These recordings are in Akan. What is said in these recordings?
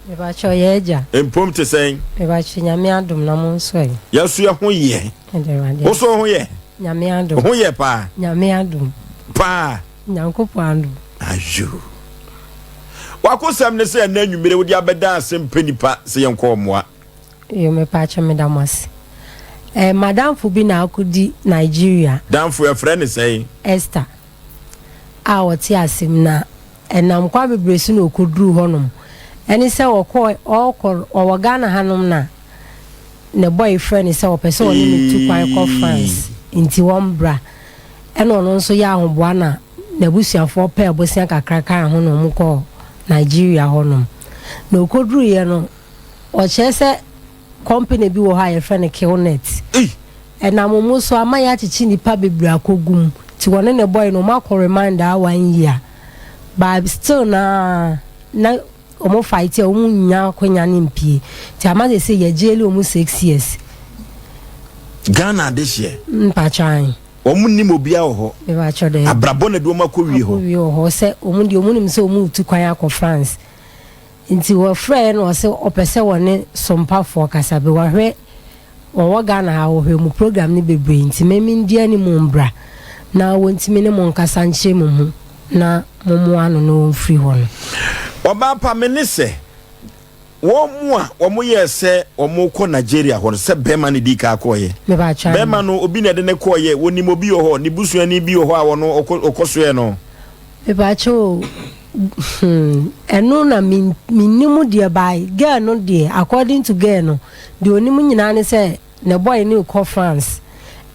Mepakyɛw yɛ agya. Mpom te sɛn? Mepakyɛw Nyame adom na mo nso ɛ? Yɛn nso yɛ ho yɛ. Ɛda Awurade Wo nso wo ho yɛ? Nyame adom. Wo ho yɛ paa? Nyame adom. Paa? Nyankopɔn adom. Ayo. Wakosɛm ne sɛ ɛnɛ anwummere wode abɛda ase mpɛ nipa sɛ yɛnkɔ mmoa. Yo mepakyɛw meda mo ase. Eh, madamfo bi na akɔdi Nigeria. Damfo yɛfrɛ ne sɛn? Esther a ɔte asem na Ɛnam kwan bebree so na ɔkɔduruu hɔnom. Ɛne sɛ ɔkɔɔ, ɔɔkɔ, ɔwɔ Ghana hanom na ne boy frɛ no sɛ ɔpɛ sɛ ɔne no tu kwan kɔ France nti ɔmbra. Ɛna ɔno nso yɛɛ ahoboa na n'abusuafoɔ pɛɛ bosea kakra kaa ho na wɔkɔɔ Nigeria hɔnom. Na ɔkɔduruiɛ no, ɔkyerɛ sɛ company bi wɔ hɔ a yɛfrɛ no Killnet. Ɛnam wɔn so ama yɛakyekye nnipa bebree akɔgu mu. Nti wɔne ne boy no wɔn akɔ remand aa one year. But still naa na wɔn fight a wɔn nnya akonya no mpie. Nti ama sese yɛ jail wɔn 6 years. Ghana adehyeɛ. Mpakyɛ ae. Wɔn nim obiara wɔ hɔ. Mepakyɛ dɛ. Abrabɔ na de wɔn akɔ wie hɔ. Akɔ wie wɔ hɔ sɛ wɔn deɛ wɔn nim sɛ wɔn retu kwan akɔ France. Nti wɔfrɛɛ no ɔsɛ ɔpɛ sɛ wɔne sompafoɔ kasa bi wɔhwɛ wɔwɔ Ghana ha wɔhwɛ mu program no bebree nti me mendi anim mbra na wɔntumi ne mo nkasa nkyerɛ mo mu na mommoa no na ɔmfiri hɔ no. Ɔbaa pa me ne sɛ wɔn mu a wɔn yɛɛ sɛ wɔn kɔ Nigeria hɔ no sɛ bɛrima no di ka kɔɔyɛ. Mepakyɛ. Bɛrima no obi na ɛde ne kɔɔyɛ, wɔnim obi wɔ hɔ, ne busuani bi wɔ hɔ a wɔn ɔkɔ soɛ no. Mepakyɛ o, ɛno na mennim deɛ by girl no deɛ, according to girl no deɛ onim nyinaa ne sɛ ne boy no kɔ France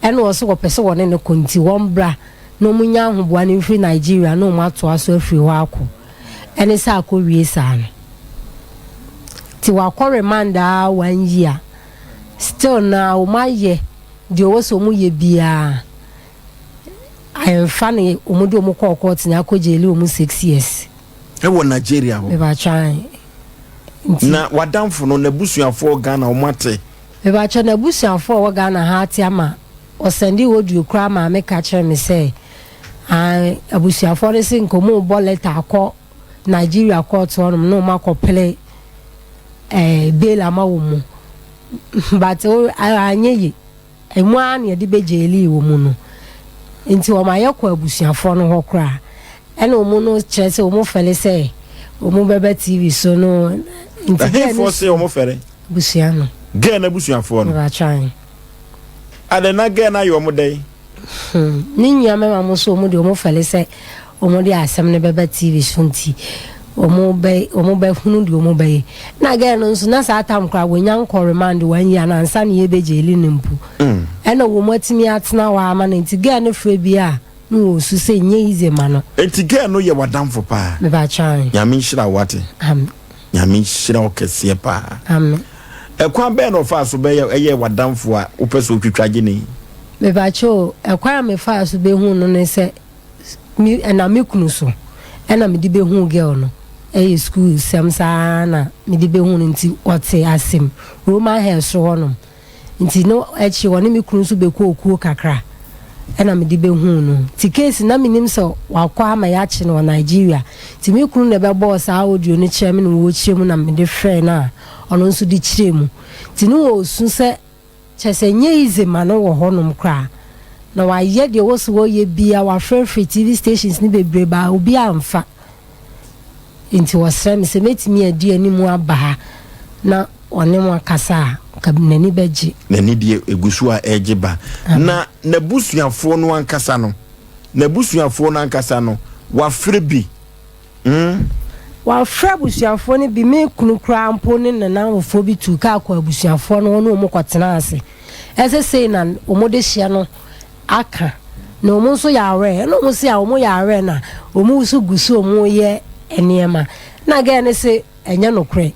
ɛna ɔsɛ wɔpɛ sɛ wɔne no kɔ nti wɔn bra na wɔn nya ahoboa no mfiri Nigeria na wɔn atoa so afiri hɔ akɔ. Ɛne sɛ akɔ wie saa no nti wakɔ remand aa one year, still na wɔn ayɛ deɛ ɔwɔ sɛ wɔn yɛ biara ayɛnfa ne wɔn de wɔn kɔɔ court na akɔ jail wɔn 6 years. Ɛwɔ Nigeria hɔ. Mepakyɛ nti. Na wadamfo no n'abusuafoɔ Ghana wɔn ate? Mepakyɛ, n'abusuafoɔ a wɔwɔ Ghana ha ate ama ɔsend audio koraa maame ka kyerɛ me sɛ abusuafoɔ no sɛ nka ɔmo bɔ letter akɔ Nigeria court hɔnom na ɔmo akɔpele bail ama wɔn mu, but anyɛ yi emu ara na yɛde bɛ jail wɔ mu no. Nti wɔn ayɛ kɔ abusuafoɔ no hɔ koraa ɛna wɔn no kyerɛ sɛ wɔn fɛle sɛ wɔn bɛbɛ TV so no nti girl no. Ɛhefoɔ sɛ wɔn fɛre? Abusua no. Girl no abusuafoɔ no. Mepakyɛ. Ade na girl no ayɛ wɔn dɛn? Ne nua mɛma mo so wɔn de wɔn fɛle sɛ wɔn de asɛm no bɛbɛ TV so nti wɔn bɛ hunu deɛ wɔn bɛyɛ. Na girl no nso na saa tam koraa wɔnya nkɔ remand one year na ansa ne yɛbɛ jail no mpo ɛna wɔn atumi atena hɔ ama no. Nti girl no frɛ bi a na wɔn su sɛ nye easy ma no. Nti girl no yɛ wadamfo paa? Mepakyɛ. Nyame nhyira wo ate. Amen. Nyame nhyira wo kɛseɛ paa. Amen. Ɛkwan bɛɛ na ɔfaa so bɛyɛ ɛyɛ wadamfo a wopɛ sɛ otwitwa gye ne? Mepakyɛ o, ɛkwan a mefaa so bɛhu no ne sɛ me ɛnam me kunu so ɛna mede bɛhu girl no. Ɛyɛ school sɛm saa na mede bɛhu no. Nti ɔte asɛm Roman Hair soro hɔnom nti no akyi ɔne me kunu nso bɛkɔ okuo kakra ɛna mede bɛhu no. Nti case na menim sɛ wakɔ ama yɛakye no wɔ Nigeria. Nti me kunu na ɛbɛbɔɔ saa audio no kyerɛ me na wɔkyerɛ mu na mede frɛ no a ɔno nso de kyerɛ mu. Nti ne wɔsu sɛ kyɛ sɛ nyɛ easy ma no wɔ hɔnom koraa na wayɛ deɛ wɔ so wɔyɛ bia wafrɛfrɛ TV stations ne bebree baa obi amfa. Nti wɔsrɛ me sɛ mɛtumi adi anim aba ha na ɔne mo akasa a nka n'ani bɛgye. N'ani deɛ egu so a ɛregye ba. Na n'abusuafoɔ no ankasa no, n'abusuafoɔ no ankasa no wafrɛ bi? Wafrɛ abusuafoɔ no bi. Me kunu koraa mpo ne nanamfoɔ bi tu kaa kɔ abusuafoɔ no hɔ ne wɔn kɔtena ase ɛsɛ sei na wɔn de hyɛ no aka na wɔn nso yɛ aware ɛna wɔn si a wɔn yɛ aware na wɔn nso gu so wɔn yɛ nneɛma na girl no sɛ ɛnyɛ nokorɛ.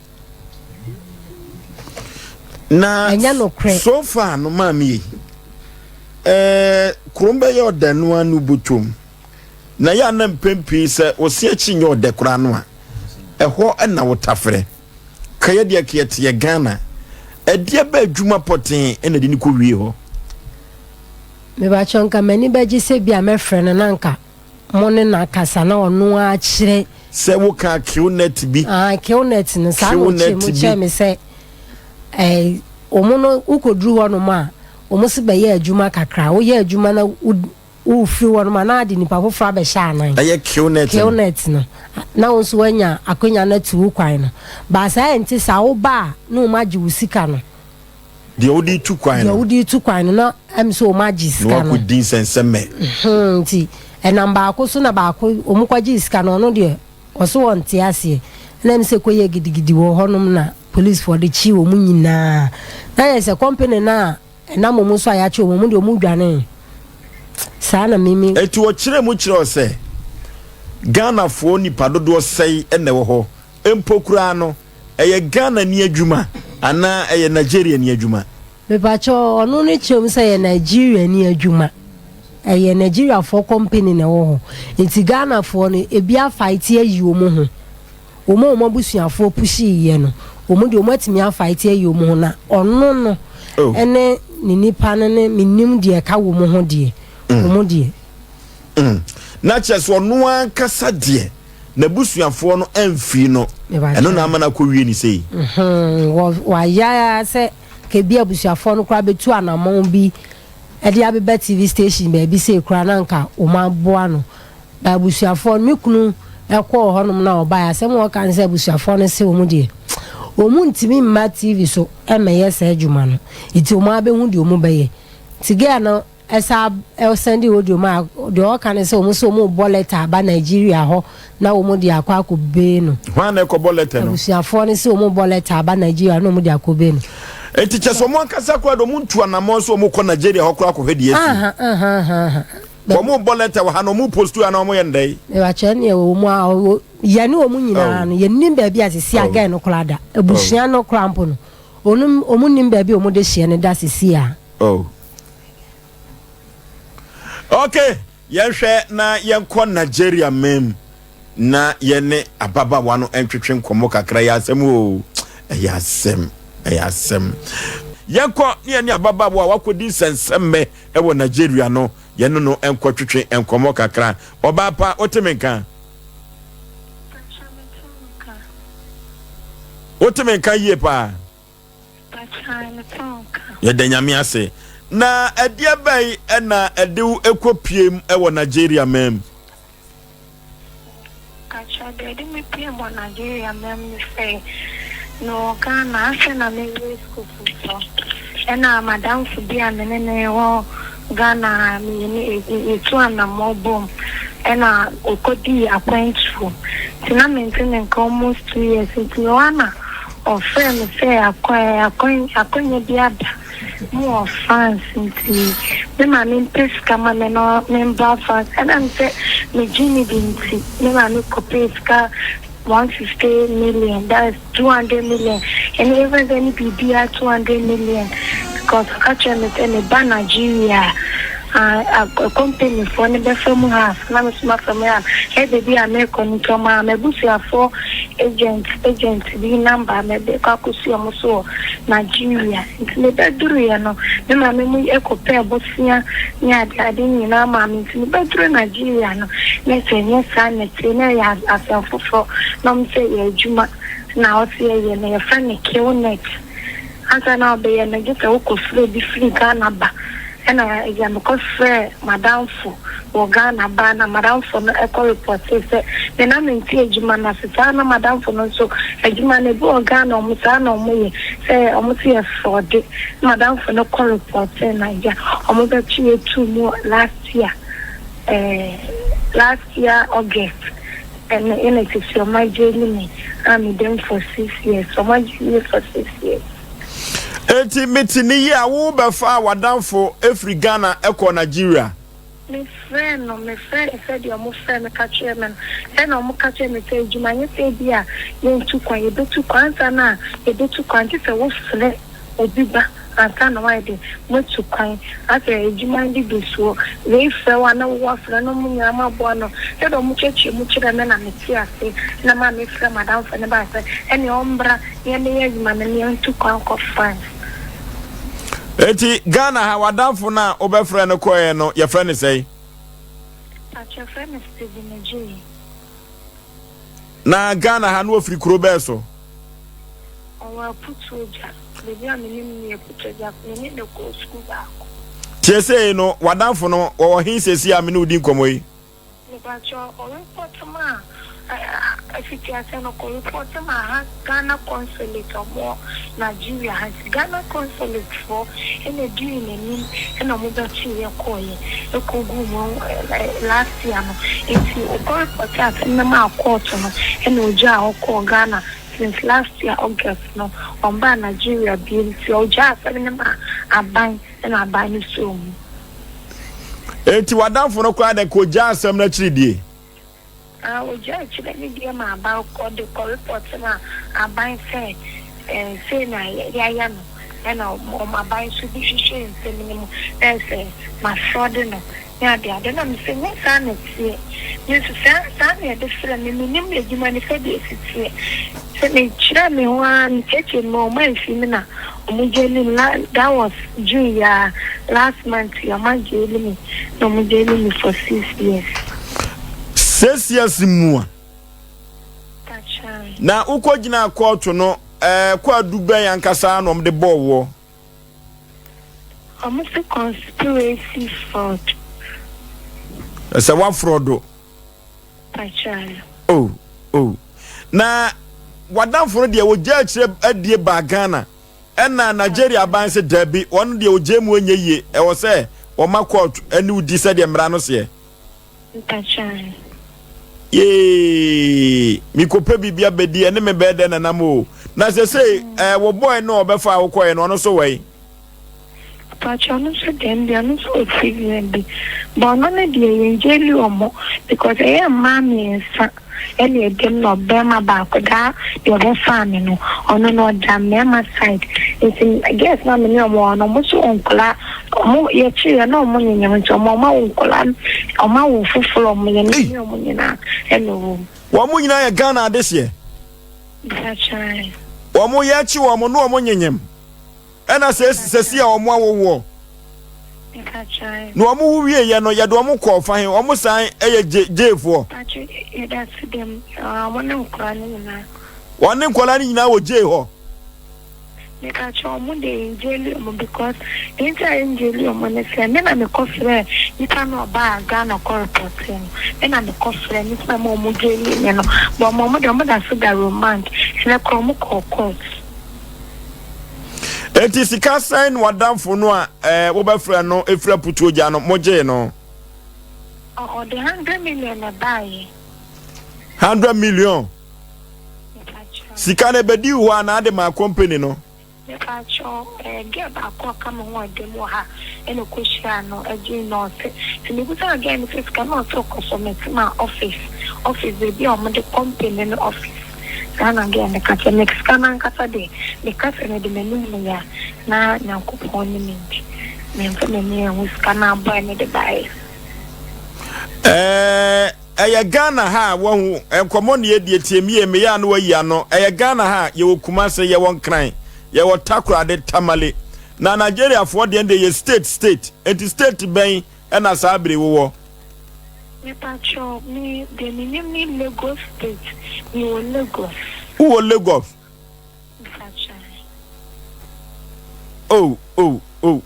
Na ɛnyɛ nokorɛ. So far no, maame yi, kurom bɛyɛ ɔda no ano bɔtɔm na yɛ ana mpɛn pii sɛ wɔsi akyi nyɛ ɔdɛ koraa no a ɛhɔ ɛna wɔtafrɛ kɛyɛ deɛ kɛyɛ Ghana ɛdeɛ bɛ adwuma pɔtee ɛna de ne kɔ wie hɔ. Mebakyɛ, nka m'ani bɛgye sɛ bi a mɛfrɛ no na nka mo ne no akasa na ɔno akyerɛ. Sɛ woka Qnet bi. Ah, Qnet no saa na ɔkyerɛ mu kyerɛ me sɛ ɛɛ wɔn no wokɔduru hɔnom a wɔn se bɛyɛ adwuma kakra woyɛ adwuma na wofiri hɔnom a na ade nipa foforɔ abɛhyɛ anan. Ɛyɛ Qnet no. Qnet no na wo nso woanya akwanya no atu wo kwan no baasa ɛnte saa woba a na wɔn agye wo sika no. Deɛ wode tu kwan no. Deɛ wode tu kwan no na ɛm sɛ wɔn agye sika no. Na wakɔdi nsɛnsɛmmɛ. Hmm, nti ɛnam baako so na baako wɔn kɔgye sika no ɔno deɛ ɔso wɔn te aseɛ ɛna ɛm sɛ kɔyɛ gidigidi wɔ hɔnom na policefoɔ de kyi wɔn nyinaa na yɛ sɛ kɔmpene no a ɛnam wɔn so a yɛakye wɔn wɔn deɛ wɔn dwane saa na mimi. Eti ɔkyerɛ mu kyerɛ sɛ Ghanafoɔ nipa dodoɔ sɛe na ɛwɔ hɔ mpo koraa no. Ɛyɛ Ghana ni adwuma anaa ɛyɛ Nigeria ni adwuma? Mepakyɛw, ɔno ne kyerɛ mu sɛ ɛyɛ Nigeria ni adwuma. Ɛyɛ Nigeriafoɔ company na ɛwɔ hɔ. Nti Ghanafoɔ no, ebi afaete ayi wɔn ho. Wɔn a wɔn abusuafoɔ pushiiɛ no, wɔn deɛ wɔn atumi afaete ayi wɔn ho na ɔno no Oh. ɛne ne nipa no ne menim deɛ ɛka wɔn ho deɛ, wɔn deɛ. Na kyerɛ sɛ ɔno ankasa deɛ n'abusuafoɔ no amfiri no, ɛno na ama no akɔwie ne sei. Wayɛ ara sɛ kebi abusuafoɔ no koraa bɛtu anammɔn bi de abeba TV station baabi sei koraa na anka wɔn aboa no. Ba abusuafoɔ no, me kunu kɔɔ hɔnom na ɔbaeɛ, asɛm a ɔka ne sɛ abusuafoɔ no se wɔn deɛ wɔn ntumi mma TV so mmɛyɛ saa adwuma no, nti wɔn ara bɛhu deɛ wɔn bɛyɛ. Nti girl no Ɛsa sɛnde audio ma deɛ ɔka ne sɛ wɔn sɛ wɔn rebɔ lɛta aba Nigeria hɔ na wɔn de akɔ akɔ bee no. Hwan na ɛkɔbɔ lɛta no? Abusuafoɔ no sɛ wɔn rebɔ lɛta aba Nigeria na wɔn de akɔ bee no. Eti kyɛ sɛ wɔn ankasa koraa de wɔn ntu anamɔn sɛ wɔn kɔ Nigeria hɔ koraa akɔhwɛ deɛ asi. Wɔn rebɔ lɛta wɔ ha na wɔn postu anaa wɔn yɛ no dɛn? Mebakyɛ neɛ wɔn a yɛne wɔn nyinaa no yɛnim baabi a sisi a gɛɛ no koraa da abusua no koraa mpo no wɔn nim baabi a wɔn de hyeɛ no da sisi a. Oh. Okay, yɛnhwɛ na yɛnkɔ Nigeria man mu na yɛne ababaawa no ntwetwe nkɔmmɔ kakra. Yɛ asɛm o, ɛyɛ asɛm, ɛyɛ asɛm. Yɛnkɔ ne yɛne ababaawa a wakɔdi nsɛnsɛmmɛ wɔ Nigeria no, yɛne no nkɔtwetwe nkɔmmɔ kakra. Ɔbaa pa, wote me nka? Wote me nka yie paa? Yɛda Nyame ase. Na ɛdeɛ bɛn na ɛde wo ɛkɔ piem wɔ Nigeria man mu? Pakyɛ deɛ ɛde me piem wɔ Nigeria man mu ne sɛ, mewɔ Ghana afei na mewie sukuu foforɔ ɛna madamfo bi a me ne no wɔ Ghana me yɛtu anammɔn bom ɛna ɔkɔdii akwantuo nti na mente ne nka almost 2 years nti mewɔ ha na Ɔfrɛɛ me sɛ akwannya bi aba mu wɔ France nti me maame mpɛ sika ma me na membra France. Ɛnam sɛ megye no di nti, me maame kɔpɛɛ sika 150 million, that is 200 million. Ɛno yɛmfa no sɛ ɛne biribiara 200 million because ɔka kyerɛɛ me sɛ meba Nigeria a, company foɔ no bɛfa mu half na me nso mafa mu half. Ɛyɛ baabi a merekɔ no nti ɔmaa m'abusuafoɔ agent agent bi number me de kɔ akɔsi wɔn so wɔ Nigeria. Nti me bɛduruiɛ no, me maame mu kɔpɛɛ bosea ne ade ade nyinaa maa me. Nti me bɛduru Nigeria no, na sɛ ɛnyɛ saa na ɛteɛ, na ɛyɛ asɛm foforɔ. Na wɔn sɛ ɛyɛ adwuma na ɔse yɛyɛ no, yɛfrɛ no Qnet. Ansa na wobɛyɛ no, gye sɛ wokɔfrɛ obi firi Ghana ba. Ɛna agya mekɔfrɛɛ m'adamfo wɔ Ghana ba na m'adamfo no kɔ repɔtee sɛ me na mente adwuma no ase. Saa na m'adamfo no nso adwuma no ebi wɔ Ghana ɔmo saa na ɔmo yɛ sɛ ɔmo se yɛ frɔde. Na m'adamfo no kɔ repɔtee na agya ɔmo bɛkye yɛ tuu mu last year eh, last year August ɛna ɛna sisi ɔmo agyeli me a meda mu for 6 years. Ɔmo agyeli me for 6 years. Enti mete ne yie a wo bɛfaa w'adamfo firi Ghana kɔɔ Nigeria? Mefrɛɛ no, mefrɛɛ no sɛdeɛ wɔfrɛɛ me ka kyerɛɛ me no, ɛna wɔka kyerɛɛ me sɛ adwuma nyɛ sɛ ebia yɛntu kwan, yɛbɛtu kwan, ansa na yɛbɛtu kwan gye sɛ wofrɛ obi ba ansa na woayɛ dɛn, moatu kwan, asɛ adwuma no de soɔ, wei frɛ wo a na wo woafrɛ na wɔn nyinaa moaboa ano, sɛdeɛ wɔkyerɛkyerɛ mu kyerɛɛ me na mete ase, ɛna maa mefrɛɛ m'adamfo no bae sɛ ɛneɛ ɔmmra na yɛmmɛyɛ adwuma no na yɛntu kwan nkɔ France. Eti Ghana ha w'adamfo no a wobɛfrɛ no kɔeɛ no yɛfrɛ no sɛn? Pakyɛ yɛfrɛ no Stephen Adjei. Na Ghana ha no ɔfiri kuro bɛɛ so? Ɔwɔ Aputuogya, baabi a menim no yɛ Aputuogya, me ne no kɔɔ sukuu baako. Seesei no w'adamfo no wɔwɔ he seesei a me ne wo di nkɔmmɔ yi? Mepakyɛw ɔ report maa afitiasɛ no kɔ report maa ha Ghana consulate ɔmo wɔ Nigeria ha nti Ghana consulate foɔ ɛna dii nanim ɛna ɔmo bɛkyee yɛ kɔɔ yɛ ɛkɔ guu mu last year no nti ɔkɔ report asɛm no maa court no ɛna ɔgyaa hɔ kɔɔ Ghana since last year August no ɔmbaa Nigeria biom nti ɔgyaa asɛm no maa aban Ɛna aban no sɔɔ mu. Enti w'adamfo no koraa dɛ kogyaa asɛm no akyiri die? Ah, ogyaa akyire no deɛ ma aban, ɔde kɔ report ma aban sɛ eh, sei na yɛayɛ no, ɛna wɔn aban nso bi hwehwɛ nsɛm no mu, na ayɛ sɛ mafrɔde no ne ade ade, na mese nyɛ saa na ɛteɛ, me nso saa saa na yɛde frɛ me, mennim adwuma no sɛdeɛ ɛsi teɛ. Sɛ me kyerɛ me ho ara me kyerɛkyerɛ mu a ɔmo ansi me na ɔmo jaili me la that was June yi ara last month yi ɔmo ajaili me na ɔmo jaili me for 6 years. 6 years mua. Pakyɛw. Na wokɔ gyinaa kɔɔto no ɛɛ kwaadu bɛn ankasa na ɔmo de bɔɔ woɔ? Ɔmo se conspiracy fraud. Sɛ wa frɔdo. Pakyɛw. Oh oh na w'adamfo no deɛ wɔgyaa akyire adie baa Ghana ɛna Nigeria aban sɛ daabi wɔn deɛ wɔgyaa mu ɛnyɛ yie ɛwɔ sɛ wɔma court ɛne wo di sɛdeɛ mmara no seɛ. Mpakyɛw. Yee mekɔpɛ biribi abɛdi ɛne me bɛyɛ dɛn nanam o na sɛsei ɛɛ wo boy no a ɔbɛfa a wokɔɛ no ɔno so wɛn? Mpakyɛw ɔno nso deɛ ɛndeɛ ɔno nso wɔ prison bi but ɔno no deɛ yɛn jaili ɔmo because ɛyɛ mmaa mmiɛnsa ɛna ɛdam na ɔbɛɛma baako daa deɛ ɔbɛfaa me no ɔno no ɔda mmarima side nti girls no a me ne ɔmo wɔ hɔ no ɔmo nso wɔ nkɔlaa ɔmo yɛkyeeɛ na ɔmo nyenyem nti ɔmo ɔmo awo nkɔlaa ɔmo awo foforɔ ɔmo yɛ ne ɔmo nyinaa ɛna ɛwɔ mu. Wɔn nyinaa yɛ Ghana adehyeɛ. Mpakyɛw. Wɔn yɛkye wɔn na wɔn nyenyem. Ɛna sɛ sɛsi a wɔn awowoɔ. Na wɔn wo wie yɛ no yɛde wɔn kɔɔ fa he wɔn san yɛ gye gyeefoɔ. Wɔn ne nkɔla no nyinaa. Wɔn ne nkɔla no nyinaa wɔ gyee hɔ. Mekakyɛ wɔn de yɛn gyeli wɔn because deɛ nti a yɛn gyeli wɔn ne sɛ me na mekɔ frɛ nipa no ɔbaa Ghana kɔ report no me na mekɔ frɛ nipa ma wɔn gyeli me no but wɔn de wɔn da so da remand ɛnɛ korɔ wɔn kɔɔ court. Enti sika sɛn na w'adamfo no a ɛɛ wobɛfrɛ no efiri aputuo gya no mogyee no? Ɔde 100 million na ɛbaeɛ. 100 million. Mepakyɛw. Sika no ebedii hɔ anaa de maa company no? Mepakyɛw, ɛɛ girl baako a ɔka me ho wɔ dɛm wɔ ha ɛna ɔkɔhyiaa no ɛgyee no ɔse nti mebisaa girl no sɛ sika no ɔse ɔkɔ submit maa office office baabi a wɔde company no office. Saa na girl no ka kyerɛ me. Sika no ankasa deɛ, meka sɛ mede m'ani hu yɛ a, na Nyankopɔn ne me nti, memfa m'ani anhu sika no a boy no de baeɛ. Ɛɛ ɛyɛ Ghana ha a wahu nkɔmɔ ne yɛdie tie me yie meyɛ a na wayi ano ɛyɛ Ghana ha yɛwɔ Kumase yɛwɔ Nkran yɛwɔ Takoradi Tamale na Nigeria foɔ deɛ deɛ yɛ state state enti state bɛn ɛna saa bere wowɔ. Mepakyɛw, me deɛ menim ne Lagos state, mewɔ Lagos. Wowɔ Lagos? Mepakyɛw. Oh, oh, oh.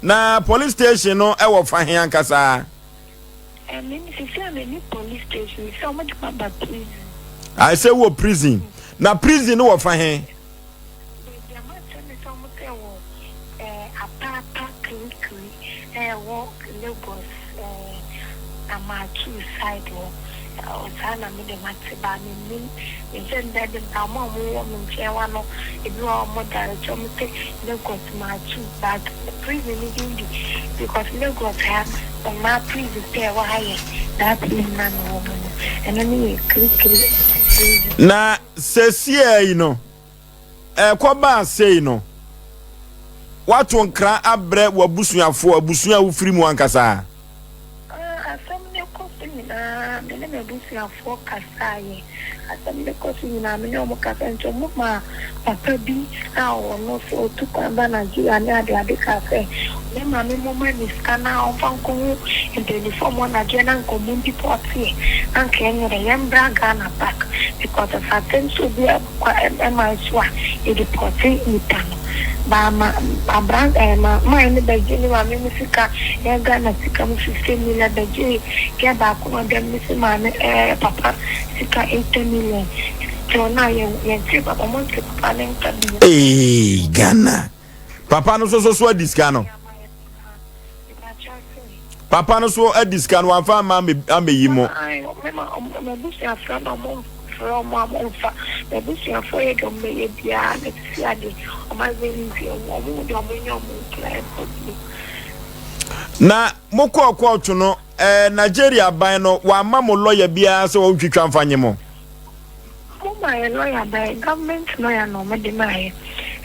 Na police station no ɛwɔ fa he ankasa? Ɛmi sisi a meni police station, sɛ ɔmo de ma ba prison. Ayɛ sɛ wɔ prison. Na prison no wɔ fa he? Baabi a mate ne sɛ ɔmo sɛ wɔ ɛɛ Apapa Kirikiri ɛwɔ Lagos ɛɛ Amatu side hɔ. Saa na me de mate ba mennim menhyɛ no da bi ba ɔmo a ɔmo wɔ me nkyɛn hɔ no ebi wɔ hɔ a ɔmo direct ɔmo sɛ Lagos Matu but prison no din de because Lagos ha mmaa prison pɛ ɛwɔ ha yɛ that prison na mewɔ mu no ɛno ne yɛ Kirikiri prison. Na sesiei yi no ɛkɔbaa sei no, woato nkra abrɛ w'abusuafoɔ, abusua a wofiri mu ankasa? Asɛm no rekɔ so nyinaa, me ne m'abusuafoɔ kasaeɛ. Asɛm no kɔ so nyinaa me ne wɔn kasa nti wɔn maa papa bi a ɔno nso ɔtu kwan ba Nigeria ne ade ade kaa sɛ me maame mmɔ ma ne sika na ɔmfa nkɔhu mpaninfoɔ a wɔwɔ Nigeria na anka wɔn deport yɛ na anka yɛnyɛ dɛ yɛmbra Ghana back because sɛ asɛm sɛ obi kɔ ɛman so a yɛ deport nipa no ba ma abran ɛɛ ma man no bɛgye ne maame mu sika yɛ Ghana sika mu 50 million bɛgye yɛ baako na ɔdɛm ne se maame ɛɛ papa Sika 80 million till now yɛn yɛn te papa mo nte papa ne nka bio. Eeii Ghana papa no so so so adi sika no papa no so adi sika no wamfa ama ameyi mo. M'abusuafoɔ na ɔmo frɛ ɔmo a ɔmo nfa m'abusuafoɔ yɛ deɛ ɔmo bɛyɛ biara na sisi adeɛ ɔmo adwene no nti ɔmo ɔmo deɛ ɔmo nyɛ ɔmo nkura ɛmfa bio. Na mo kɔɔ kɔɔto no Eh, Nigeria aban no wamma mo lawyer biara sɛ ɔntwitwa mfa nye mo? Ɔmo maa yɛ lawyer bɛɛ, government lawyer na ɔmo de maa yɛ.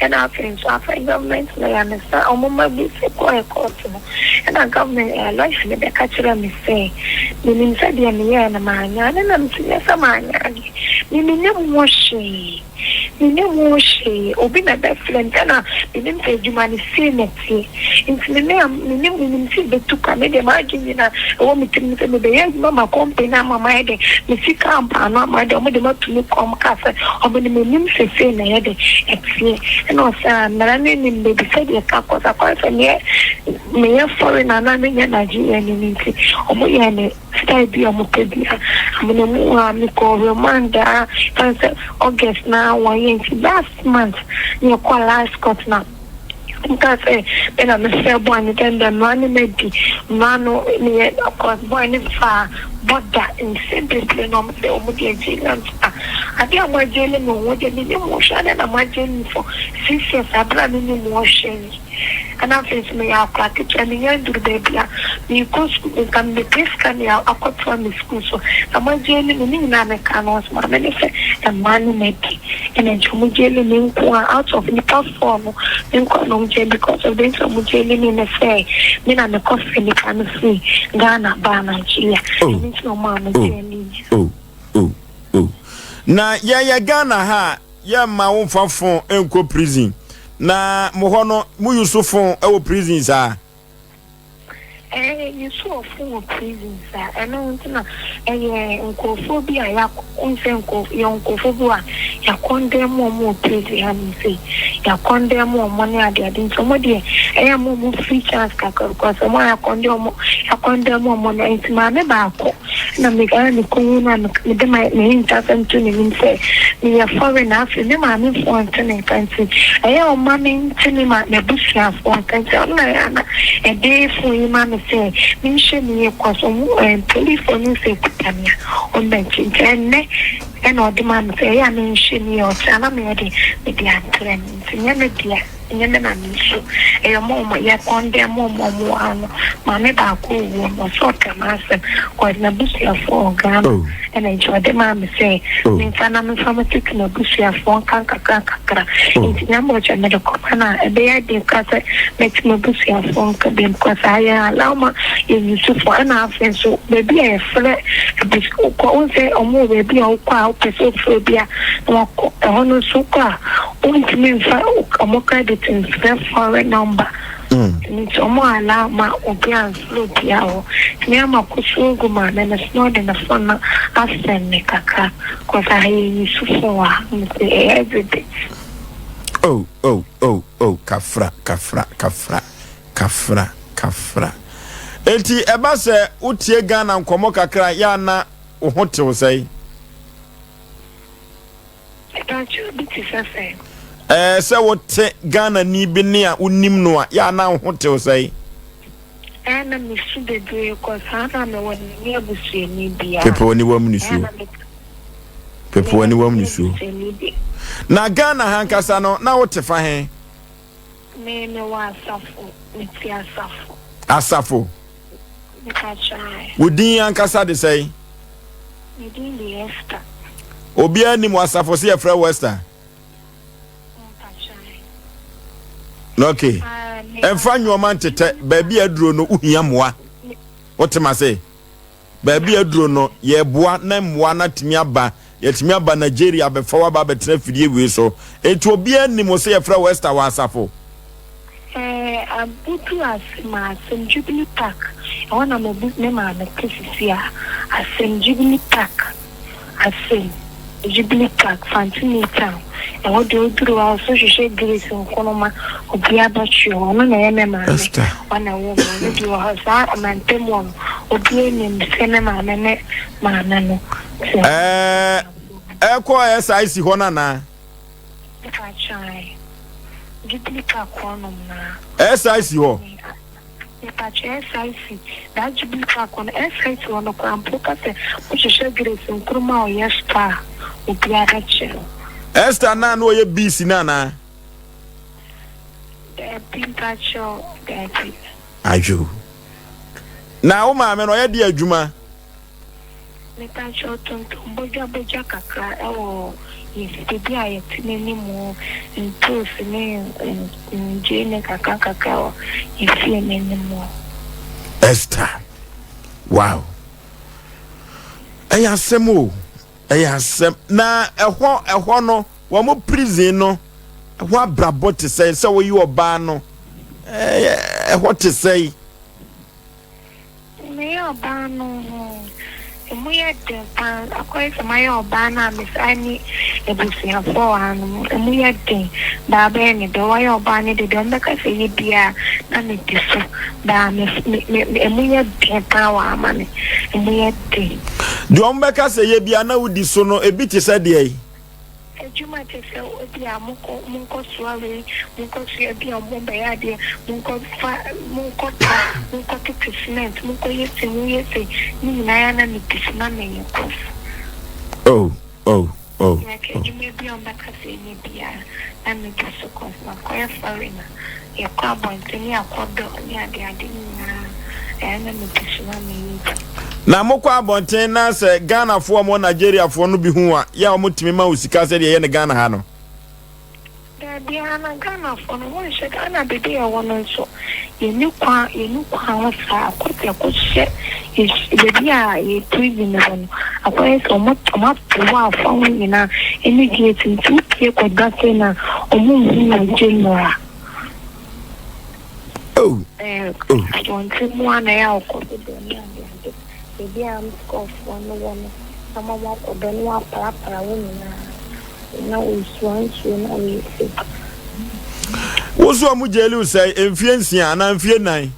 Ɛna afei nso afei government lawyer no sɛ ɔmo ma bi sɛ kɔɛ court no, ɛna government eh, lawyer no bɛka kyerɛɛ me sɛ, menim sɛ deɛ meyɛɛ no manyɛ ade, ɛna mese nyɛ sɛ manyɛ adeɛ, me mennim ho hwee. Mennim ho hwee, obi na ɛbɛfrɛ me ɛna menim sɛ adwuma no sei na ɛteɛ nti me me a menim menim sɛ ɛbɛtu kwa me deɛ m'adwene nyinaa ɛwɔ me tirim sɛ mebɛyɛ adwuma ma company ama mayɛ dɛ me sika ampa ano ama deɛ wɔde mato me kɔn kaa sɛ wɔn no menim sɛ sei na ɛyɛ dɛ ɛteɛ ɛna ɔsɛ a mmara no nim baabi sɛdeɛ ɛka kɔ sɛ akwan sɛ meyɛ meyɛ foreigner anaa menyɛ Nigerian ni nti wɔn yɛ me Style bi a ɔmo pɛ bia amena mu a me kɔɔ remand a ɛfan sɛ August na wɔyɛ nti last month na yɛkɔɔ last court na ɔmo kaa sɛ me na me sɛ boy no dɛn dɛn mmara no madi mmara no meyɛ cause boy no faa border nsɛm bebree na ɔmo sɛ ɔmo de agyeli am sɛ ah adeɛ a ɔmo agyeli me ho deɛ menim ho hwee adɛn na mo agyeli me for 6 years abere a menim ho hwee. Ɛna afei nso meyɛ akwadaa ketewa, mennya nduru baabi a merekɔ sukuu, nka mebɛpɛ sika de akɔtoa me sukuu so. Na wɔagyeeli me, ne nyinaa mekaa no, ɔse maame no sɛ mmaa no na adi. Ɛna nti wɔgyeeli me nko ara, out of nnipa four no, me nko ara na wɔgyeeli me because of deɛ nti a wɔgyeeli me ne sɛ me na mekɔfrɛ nnipa no firi Ghana baa Nigeria. Oh, Ɛno nti na wɔmaa oh, wɔgyeeli me. oh, oh, oh. Na yɛyɛ Ghana ha a, Yɛ mma wo nfa phone nkɔ prison. Na mo hɔ no mo use phone wɔ prison saa? Ɛɛ yɛ use wɔ phone wɔ prison saa ɛno nti na ɛyɛ nkorɔfoɔ bi a yɛ wohu sɛ nkorɔfoɔ yɛ nkorɔfoɔ bi wɔ a yɛ condemn wɔn wɔ prison ha nom sei yɛ condemn wɔn ne ade ade nti wɔn deɛ ɛyɛ a mo wɔn free chance kakra because wɔn a yɛ condemn wɔn yɛ condemn wɔn no nti maame baako na me ara mekɔhu no a mede m'ahintasɛm to n'anim sɛ meyɛ foreigner afei me maamefoɔ nte me nka nti ɛyɛ a ɔma me nte me ma m'abusuafoɔ nka nti ɔno na ɛyɛ a na ɛde phone yi ma me sɛ menhwɛ mu yie cause ɔmo ɛɛ policefoɔ no sɛ ɛkuta me a ɔmo bɛnkye nti ɛnnɛ ɛna ɔde ma me sɛ ɛyɛ a menhwɛ mu yie ɔkyena na meyɛ de mede abrɛ no nti nyɛ me dea. Ɛnyɛ me na mesu, ɛyɛ ɔmo a ɔmo yɛ kɔndɛm ɔmo a ɔmo wɔ ha no. Maame baako owu no ɔse ɔpɛ m'asɛm cause n'abusuafoɔ wɔ Ghana Oh. ɛna nti ɔde maa me sɛ Oh. menfa na menfa me tete m'abusuafoɔ nka nkakra nkakra. Oh. Nti Nyame ɔkyɛ mede kɔma no a ɛbɛyɛ den koraa sɛ mɛte m'abusuafoɔ nka biom cause ayɛ allow ma yɛ use phone ɛna afei nso baabi a yɛfrɛ abus wokɔ wohu sɛ ɔmo wɔ baabi a wokɔ a wopɛ sɛ wofrɛ obi a na wakɔ ɛhɔ no nso wokɔ a Wontumi nfa ɔmo credit nfrɛ foreign number nti ɔmo allow ma obi anfrɛ obia hɔ nti me ama kɔ gu maame no so na ɔde ne phone no asend me kakra cause aha yɛ use phone wɔ ha nti ɛyɛ everyday. Oh oh oh oh kafra kafra kafra kafra kafra. Enti ɛba sɛ wotie Ghana nkɔmmɔ kakra yɛ a na wo ho tew sɛe? Mpakyɛw bi te sɛ sɛn? Ɛɛ sɛ wote Ghanani bi nne a wonim no a, yɛ a na wo ho tew sɛn? Ɛyɛ na mesu bebree kɔ saa na mewɔ no menni abusuani biara. Pepe w'aniwam Ɛyɛ nisuo. na me Pepe meyɛ w'aniwam menni nisuo. abusuani bi. Na Ghana ha ankasa no, na wote fa he? Me mewɔ asafo, mete asafo. Asafo. Wo din ankasa de sɛn? Me din de Esther. Obiara nim wɔ asafo sɛ yɛfrɛ wo Esther? Ok. Ɛmfa nneɛma ntetɛ baabi a aduro no wohia mmoa. Wote ma se? Baabi a aduro no yɛboa na mmoa no atumi aba. Yɛatumi aba Nigeria abɛfa wo aba abɛtena afidie wei so. Enti obiara nnim wo sɛ yɛfrɛ wo Esther wɔ asafo? Ɛɛ, Abudu Asem, Asem Jubilee Park, ɛhɔ na me me maame te sisi a. Asem Jubilee Park, Asem Jubilee Park, Fanti New Town. Ɛhɔ deɛ woduru hɔ a, wo so hwehwɛ Grace Nkrumah, obiara bɛkyerɛ wo. Ɔno na ɛyɛ me maame, Esther. ɔna ɛwoo me. Ɔno deɛ ɔhɔ saa mantam hɔ no, obiara nim sɛ me maame ne maame no. Ɛɛ ɛkɔ SIC hɔ no anaa? SIC hɔ. SIC that Jubilee Park hɔ no SIC hɔ no koraa mpo woka sɛ wohwehwɛ Grace Nkrumah a ɔyɛ star a obiara bɛkyerɛ wo. Esther no a na ɔyɛ BC no anaa? Daabi mpakyɛw daabi. Ayo. Na wo maame no ɔyɛ deɛ adwuma? Mepakyɛw tontɔn bogya bogya kakra wɔ yɛn baabi a yɛte no anim hɔ, ntoosi ne gyeene kakra kakra wɔ yɛn fie no anim hɔ. Esther, wow. Ɛyɛ asɛm o, ɛyɛ asɛm. Na ɛhɔ ɛhɔ no, wɔn prison no, ɛhɔ abrabɔ te sɛn sɛ woyɛ ɔbaa no, ɛhɔ te sɛn? Meyɛ ɔbaa no ho, emu yɛ den paa. Akɔyɛ sɛ mayɛ ɔbaa no a mesan ne abusuafoɔ wɔ ha no, emu yɛ den. Baa bɛyɛ ne dɛ, wayɛ ɔbaa no de deɛ wɔbɛka sɛ yɛ biara na medi so. Baa me me me emu yɛ den paa wɔ ha ma me, emu yɛ den. Deɛ wɔbɛka sɛ yɛ biara na wodi so no, ebi te sɛ deɛn? Adwuma te sɛ ebia mokɔ monkɔ soa wei, monkɔ soa ebia ɔmo bɛyɛ adeɛ, monkɔ fa monkɔ pa, monkɔ tete cement, monkɔ yɛ sei, monyɛ sei, ne nyinaa yɛ a na me di so na meyɛ cos. Oh oh oh Like oh. adwuma bi a ɔmo bɛka sɛ nyɛ biara na me di so cos makɔyɛ foreigner, yɛkɔ abɔnten ne yɛakɔ dɔ ne ade ade ne nyinaa ɛyɛ a na me di so na meyɛ bi. Na mokɔ abɔnten na sɛ Ghanafoɔ a wɔwɔ Nigeriafoɔ no bi hu wo a, yɛ a wɔtumi ma wo sika sɛdeɛ yɛyɛ no Ghana ha no? Daabi, ha no Ghanafoɔ no wɔnhyɛ Ghana baabi a yɛwɔ no nso yɛnni kwan yɛnni kwan ho saa akɔsi akɔhyɛ baabi a yɛ prison wɔ no akɔyɛ sɛ wɔn wɔn ato hɔ afa ho nyinaa ɛne gate nti wopie kɔda sei na wɔn nhu wɔ general. Oh, oh. Abɔnten mu a na ɛyɛ a wɔkɔ so dɔ ne adeade. Baabi a Amscoffoɔ no wɔ no, na ma wɔakɔ dɔ na wɔaprapra hɔ nyinaa, na wɔsua nsuo na wɔyɛ sei. Wo so ɔmo jaili wo sɛe mfie nsia anaa mfie nnan?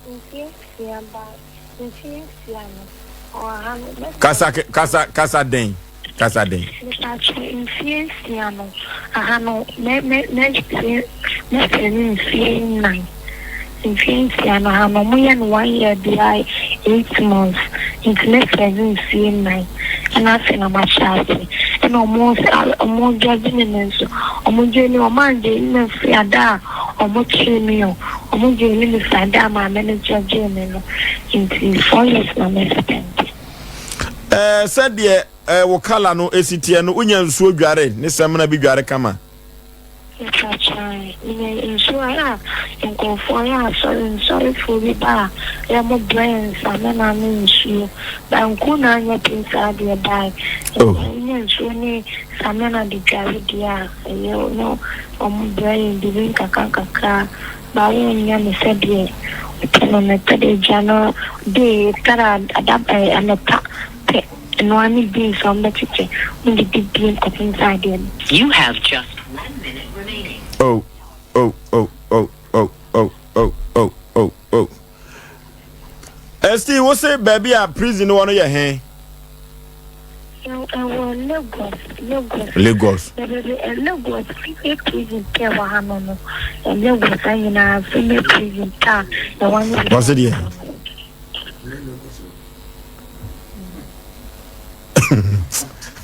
Mfie nsia ba mfie nsia no ɔwɔ ha no mɛsɛ. Kasa kasa kasa den kasa den. Mepatwo mfie nsia no aha no mɛ mɛ mɛ mɛsɛ ne mfie nnan. Mfie nsia no ha no ɔmo yɛ no one year biara eight months nti me serve mfie nnan ɛna afei na mahyɛ ase ɛna ɔmo ɔmo judge me no nso ɔmo jaili ɔmo anjaili me mfiri ada a ɔmo kyee me o ɔmo jaili me firi ada a maame no judge me no nti 4 years na me spend. Ɛɛ sɛdeɛ ɛɛ wo colour no esi teɛ no wonya nsuo dware ne samina bi dware kama. Mepakyɛw, minya nsuo a ɛyɛ a nkurɔfoɔ yɛ asɔre nsɔrefoɔ bi ba a ɛyɛ ɔmo brɛ yɛn samina ne nsuo. Banku na anyɛ den saa deɛ bae. Oh. Wonya nsuo ne samina de dware deɛ a ɛyɛ na ɔmo brɛ yɛn biribi nkakra nkakra ba wonnya no sɛdeɛ wopɛ no no ɛtɔ da gya no dee tara ada ɛɛ anɔpa pɛ ɛnoa ne beans a ɔmo bɛkyekyɛ ɔmo de di biem kɔpem sɛ adeɛ no. You have just one minute remaining. Oh, oh, oh, oh, oh, oh, oh, oh, oh, oh. Esti, wo se baabi a prison wɔ no yɛ he? Ɛwɔ Lagos, Lagos. Lagos. Baabi Lagos female prison pɛ wɔ ha no no. Lagos ha nyinaa female prison pɛ a ɛwɔ ne. Wɔse deɛ.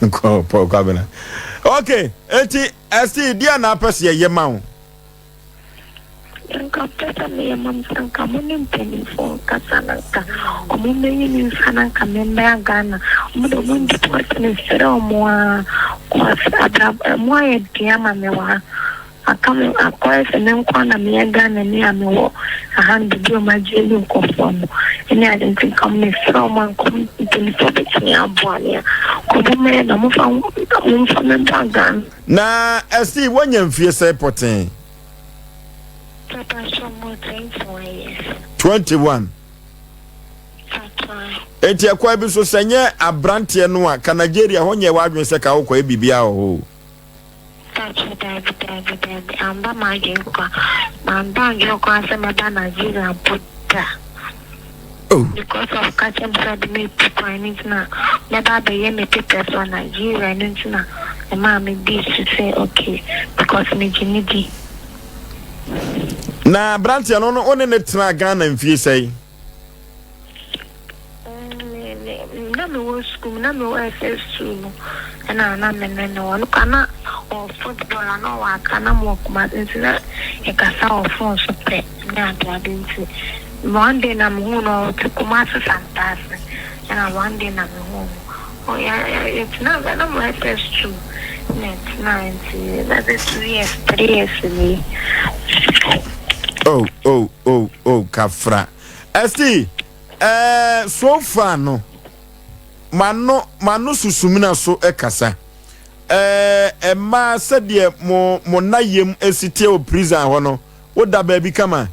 Nkɔ Paul Kwabena. Okay, eti Esti deɛ na apɛ sɛ yɛyɛ ma wo. Nka mpɛ sɛ meyɛ ma mo sɛ nka mo ne mpanimfoɔ nkasa na nka ɔmo mmɛyi me mfa na nka memmra Ghana. Ɔmo de ɔmo ndeport me mesrɛ ɔmo aa cause abrabɔ ɛmo ayɛ den ama me wɔ ha. Aka me akɔyɛ sɛ me nko ara na meyɛ Ghanani a mewɔ aha no baabi a wɔagye ayi nkurɔfoɔ no ne ade nti nka mesrɛ wɔn a nka mpanimfoɔ bɛtumi aboa me a nka wɔmmɛyɛ na wɔmfa wɔmfa me mbra Ghana. Na Esty woanya mfie sɛn pɔtee? Papa sɛ mewɔ 21 years. 21. Papa. Enti ɛkwan bi so sɛ nyɛ abranteɛ no a ka Nigeria hɔ nyɛɛ w'adwene sɛ ka wokɔyɛ biribiara wɔ hɔ o. Pakyɛ daabi daabi daabi amba m'adwen kwa mamba adwen koraa sɛ mɛba Nigeria mpo da Oh. because of ka kyerɛ me sɛ ɔde me retu kwan no nti na mɛba abɛyɛ me papers wɔ Nigeria no nti na ɛmaa me dii so sɛ okay because megye no di. Na abranteɛ no wo ne no tenaa Ghana mfie sɛn? Na mewɔ sukuu mu, na mewɔ SS2 no, ɛna na me ne no wɔ. Ɔno koraa na ɔwɔ football a na ɔwɔ Accra na mewɔ Kumasi nti na yɛkasa wɔ phone so pɛ ne adeade nti one day na mehuu no ɔte Kumasi Santase ɛna one day na mehuu no. Yɛtenaa na mewɔ SS2 na yɛtenaa nti bɛyɛ 2 years 3 years nie. Oh oh oh oh kafra. Esti eh, so far no mano mano susumina so kasa eh, mmaa sɛdeɛ mo mo nna yam esi teɛ wɔ prison hɔ no woda baabi kama.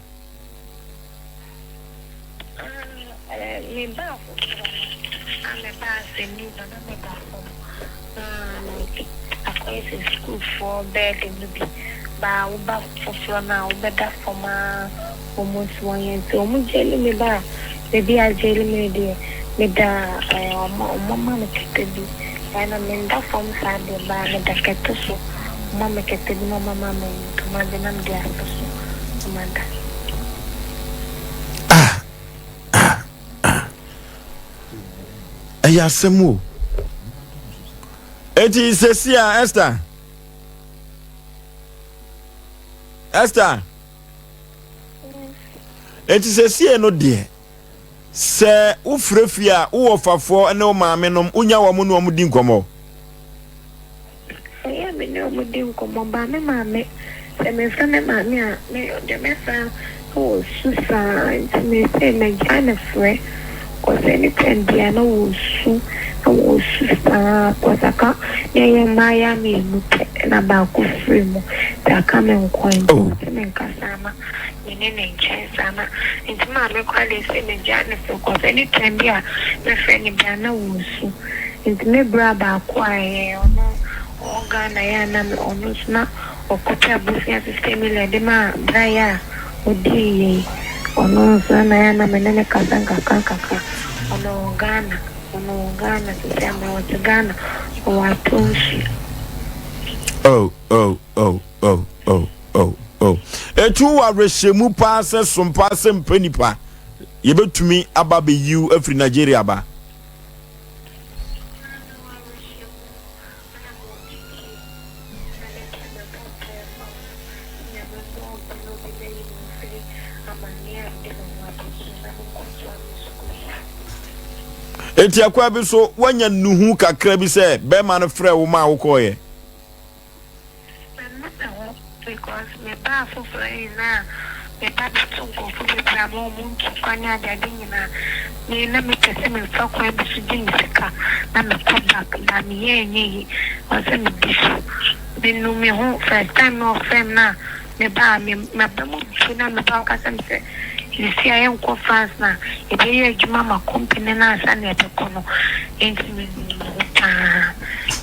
Me baa foforɔ no a me baa sɛ new ba na me da fam na like akɔyɛ sɛ sukuufoɔ bed no bi baa wo ba foforɔ no a wobɛda fam aa wɔn nso wɔn yɛ nti wɔn jaili me baa baabi a jaili me no deɛ me da ɛɛ wɔn wɔn ama me kɛtɛ bi ɛna me nda fam saa deɛ baa me da kɛtɛ so wɔn ama me kɛtɛ bi na wɔn ama me ntoma bi na me de asɛ so na ma da. Ah ah ah ɛyɛ asɛm o. Eti sɛsi a Esther Esther eti sɛsie no deɛ sɛ wofrɛ fie a wowɔ fafoɔ ne wo maame nom wonya wɔn ne wɔn di nkɔmmɔ. Ɛyɛ a me ne wɔn di nkɔmmɔ ba me maame sɛ mefrɛ me maame a me deɛ mɛfrɛ no na ɔsu saa nti mesei magyae no frɛ cause anytime biara na ɔsu na ɔsu saa cause aka yɛyɛ mmaayewa mmienu pɛ na baako firi mu nti aka me nko nti Oh. ɔte me nka saa na me ne ne nkyɛn saa na nti maame koraa deɛ sɛ magyae no frɛ cause anytime bi a mɛfrɛ no biara na ɔsu nti me bra baako a ɛyɛ ɔno ɔwɔ Ghana yɛ a na me ɔno nso na ɔkɔpɛ abosea 50 million de ma bra yɛ a ɔdii yɛ ɔno nso na yɛ a na me ne ne kasa nkakra nkakra. Ɔno ɔwɔ Ghana, ɔno ɔwɔ Ghana sisi ama ɔte Ghana, ɔwɔ Atonsu. Oh oh oh oh oh oh oh etu wɔ awerɛhyɛmu paa sɛ som paa sɛ mpɛ nipa yɛbɛtumi aba abɛyiw afiri Nigeria ba. Eti akwa bi so woanya nuhu kakra bi sɛ bɛrima no frɛ wo maa wokɔɔyɛ. Manu me ho because me baa foforɔ nyinaa me ba bɛto nkurɔfoɔ bebree ama wɔn ntu kwan ne adeade nyinaa me na mepɛ sɛ mefa kwan bi so gye me sika na mekɔ back but meyɛ ɛnyɛ yi ɔsɛ medi so menu me ho. First time na ɔfrɛ me na me baa me maba mu bu na me ba ɔka sɛ me sɛ sisi a yɛnkɔ France na yɛbɛyɛ adwuma ma company no ansa na yɛbɛkɔ no nti menu me ho paa,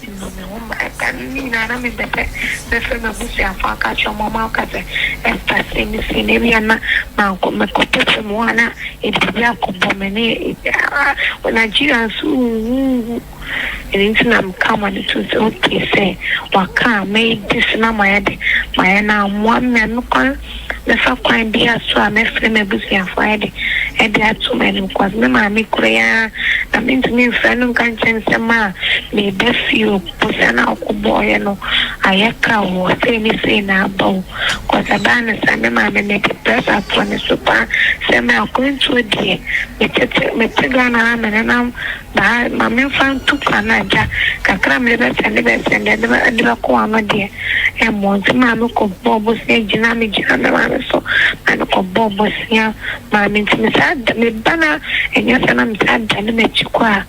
menu me ho ma ɛda no ne nyinaa na mempɛ sɛ mɛfrɛ m'abusuafo aka kyerɛ wɔn ama aka sɛ Esther sei ne sei na ebia na mankɔ mekɔpɛ fam hɔ a na ɛde biribi akɔbɔ me ne wɔ Nigeria nso huhuhu. Ɛno nti na meka ma no tom sɛ okay sɛ waka a mɛdi so na mayɛ de mayɛ no ammoa me a mekwan mɛfa kwan biara so a mɛfrɛ m'abusuafo ayɛ de ɛde ato m'anim cause me maame kura yi ara na mentumi mfrɛ no nka nkyerɛ no sɛ ma meba fie o, bosea no a ɔkɔbɔɔyɛ no ayɛ ka o, sei ne sei na aba o. Cause ɛbaa no saa me maame mede pressure too ne so paa sɛ me akwantuo deɛ metete mete Ghana ha me nenam ba ha ma memfa ntu kwan na agya kakra a mede bɛsɛnde bɛsɛnde de bɛ de bɛkɔ ano deɛ ɛmmɔ nti maame kɔ bɔɔ bosea gyina me gyina me maame so maame kɔ bɔɔ bosea maa me nti me saa da me ba na ɛnyɛ sɛ na me saa dane m'akyi kɔ a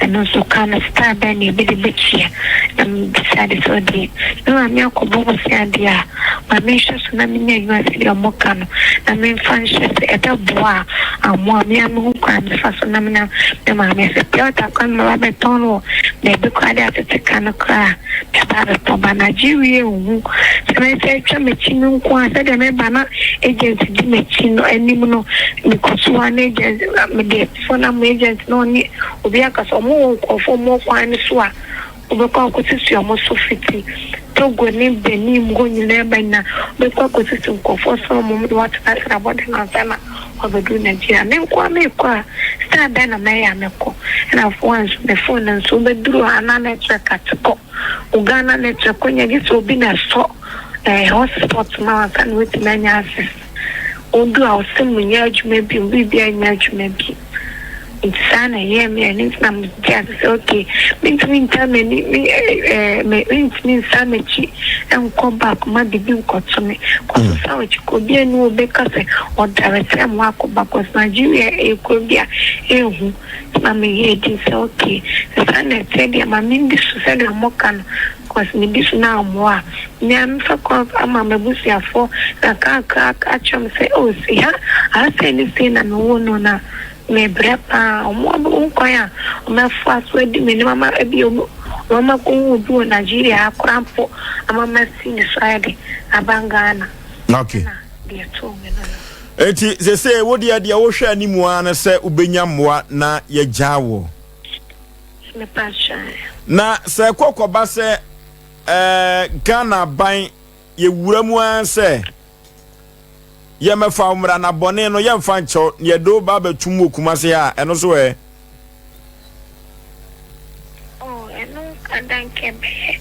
Ɛno nso ka no style bɛn na ebi de bɛtua? Na me decide sɛ ɔdeɛ me maame akɔbɔ bosea deɛ a, ma menhwɛ so na menyɛ adwuma sɛdeɛ ɔmo ka no na memfa nhyɛ sɛ ɛbɛboa a ammoa me ara mehu kwan a mefa so na me na me maame sɛ pure water koraa na maba abɛtɔn no wɔ baabi koraa de atete ka no koraa a maba abɛtɔn but Nigeria nhu sɛ mɛsɛ atwa m'akyi no nko ara sɛdeɛ meba na agent di m'akyi no anim no mekɔ so a na agent mede Fo na mo agent no ɔne obi akasa ɔmo wɔ nkorɔfoɔ ɔmo wɔ kwan no so a wobɛkɔ akɔsisi ɔmo so fiti Togo ne Benin mu hɔ nyinaa ba nyinaa wobɛkɔ akɔsisi nkorɔfoɔ so ɔmo de watena ase na abɔden ansa na wabɛduru Nigeria me nkoa mekɔ a style bɛn na mɛyɛ a mɛkɔ ɛna fo anso me phone no nso wobɛduru hɔ a na network ate kɔ wo Ghana network ɔnya gye sɛ obi na ɛsɔ ɛɛ hotspot ma wo ansa na watumi anya access. Odu a ɔse mo nyɛ adwuma bio, biribiara nyɛ adwuma bio. Nti saa na ɛyɛɛ me a ɛno nti na mete ase sɛ okay mentumi ntaa m'ani me ɛɛ me mentumi nsan m'akyi nkɔ back ma biribi nkɔto me. Kɔso san w'akyi kɔ obiara nni hɔ a ɔbɛka sɛ ɔdare sɛ mo akɔ back cause Nigeria ɛyɛ kuro bi a ɛnhu. Nti na meyɛɛ din sɛ okay sɛ saa na ɛteɛ deɛ ma mendi so sɛdeɛ wɔka no. Cause me di so na ammoa a, me ara mɛfa kwan ama m'abusuafoɔ nkakrankra akyerɛ me sɛ oh sei ha aha sei ne sei na mewɔ no na mebrɛ paa. Wɔn abɛhu kwan a wɔbɛfa so adi m'anim ama ebi wɔn wɔn akɔhu obi wɔ Nigeria ha koraa mpo ama masi ne so ayɛ de aba Ghana. Okay. Ɛna deɛ ɛtoo me no no. Eti sese wo deɛ deɛ wohwɛ anim ara ne sɛ wobɛnya mmoa na yɛgyaa wo. Na sɛ ɛkɔ kɔba sɛ ɛɛ Ghana aban yɛwura mu ara sɛ yɛmɛfa wo mmara na bɔne no yɛmfa nkyɛw na yɛde wo ba abɛtum wɔ Kumase ha a, ɛno so ɛ? Oh, ɛno nka da nka ɛbɛyɛ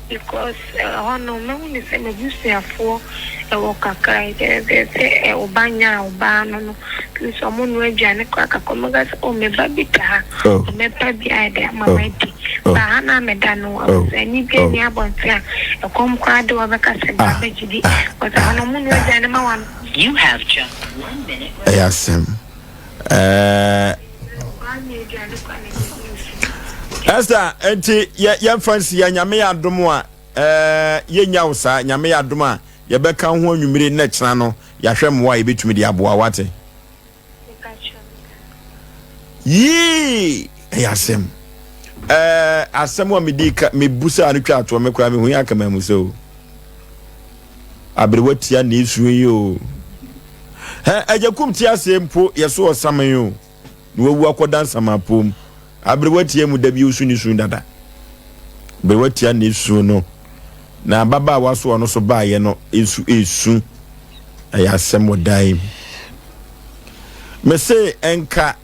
because ɛhɔ no mahu ne sɛ m'abusuafoɔ ɛwɔ kakra nti ɛsɛ sɛ wo ba nya a wo ba ano no At least ɔmo noa aduane koraa kakra ɔmo bɛka sɛ oh me ba bi da ha ɔmɛpa bi ayɛ dɛ ama madi ba ha na meda no abusuani bi ani abɔnten a ɛkɔm koraa de wɔbɛka sɛ ba bɛgye di because ɛhɔ no ɔmo noa aduane ma wɔn. You have just one minute ɛyɛ asɛm ɛɛ. Esther nti yɛ yɛmfa nsi ya nyame yɛ adom a ɛɛ yɛnya wo saa nyame yɛ adom a Yɛbɛka wo ho anwummere na kyena no yɛahwɛ mmoa a yɛbɛtumi de aboa wo, wate? Yii! Ɛyɛ asɛm. Ɛɛ, asɛm a medi ka mebusaa no twa atoɔ me koraa mehu yɛ aka mamu sɛ o. Aberewa tia na esu yi o. Hɛ, agya kum te aseɛ mpo yɛso ɔsaman o. Na wawu akɔda nsamapɔ mu. Aberewa tia mu da bi osu ne su dada. Aberewa tia ne su no. Na ababaawa so ɔno so baayɛ no nso esu. Ɛyɛ asɛm wɔ dan mu. Mese nka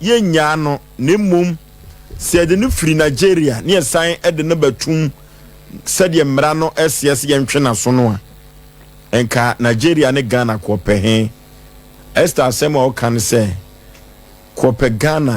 yɛnnyaa no na mmom sɛ yɛde no firi Nigeria ne yɛsan de no bɛtum sɛdeɛ mmara no ɛseɛ sɛ yɛntwe n'aso no a nka Nigeria ne Ghana kɔpɛ he. Esther asɛm a ɔka no sɛ kɔpɛ Ghana.